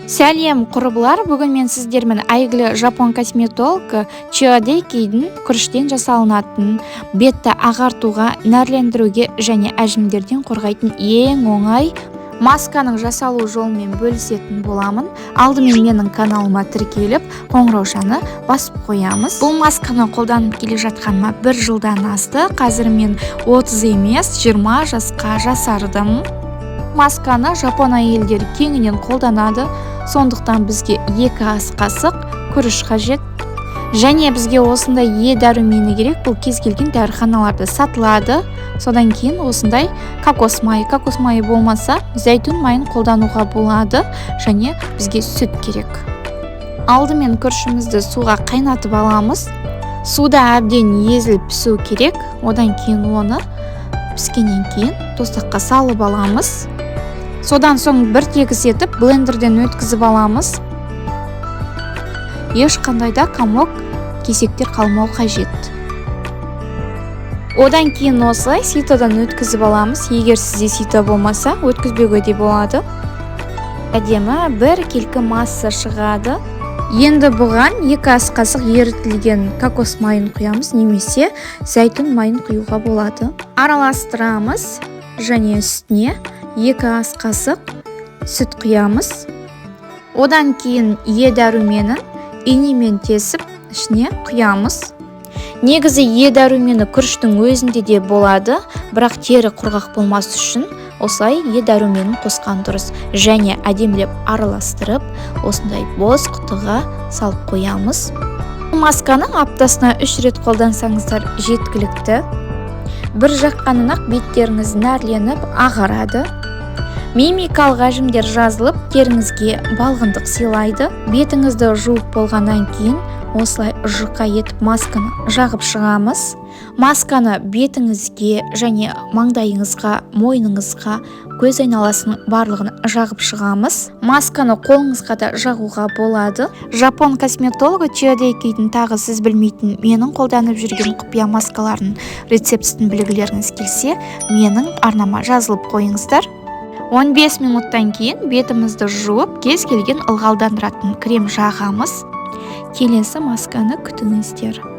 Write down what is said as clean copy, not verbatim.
Сәлем, құрбылар! Бүгін мен сіздермен әйгілі жапон косметологы Чио Дэйкидің күріштен жасалынатын, бетті ағартуға, нәрлендіруге және әжімдерден қорғайтын ең оңай масканың жасалу жолымен бөлісетін боламын. Алдымен менің каналыма тіркеліп, қоңыраушаны басып қоямыз. Бұл масканы қолданып келе жатқаныма бір жылдан асты. Қазір мен 30 емес, 20 жасқа жасардым. Масканы жапон әйелдері кеңінен қолданады, сондықтан бізге 2 ас қасық күріш қажет және бізге осындай Е дәрумені керек. Бұл кез келген дәріханаларда сатылады. Содан кейін осындай кокос майы, кокос майы болмаса, зәйтүн майын қолдануға болады және бізге сүт керек. Алдымен күрішімізді суға қайнатып аламыз. Суда әбден езіліп пісу керек. Одан кейін оны піскеннен кейін тостаққа салып аламыз. Содан соң бір тегіс етіп, блендерден өткізіп аламыз. Ешқандай да комок, кесектер қалмау қажет. Одан кейін осылай ситодан өткізіп аламыз. Егер сізде сито болмаса, өткізбеуге де болады. Әдемі бір келкі масса шығады. Енді бұған 2 ас қасық ерітілген кокос майын құямыз немесе зәйтүн майын құюға болады. Араластырамыз және үстіне 2 ас қасық сүт құямыз. Одан кейін Е дәруменін инемен тесіп, ішіне құямыз. Негізі Е дәрумені күріштің өзінде де болады, бірақ тері құрғақ болмас үшін осылай Е дәруменін қосқан дұрыс. Және әдемілеп араластырып, осындай бос құтыға салып қоямыз. Масканы аптасына үш рет қолдансаңыздар, жеткілікті. Бір жаққаннан ақ беттеріңіз нәрленіп, ағарады, мимикалық әжімдер жазылып, теріңізге балғындық сыйлайды. Бетіңізді жуып болғаннан кейін осылай жұқа етіп масканы жағып шығамыз. Масканы бетіңізге және маңдайыңызға, мойныңызға, көз айналасының барлығын жағып шығамыз. Масканы қолыңызға да жағуға болады. Жапон косметологы Чио Дэйкидің тағы сіз білмейтін, менің қолданып жүрген құпия маскаларының рецептісін білгілеріңіз келсе, менің арнама жазылып қойыңыздар. 15 минуттан кейін бетімізді жуып, кез келген ылғалдандыратын крем жағамыз. Келесі масканы күтіңіздер.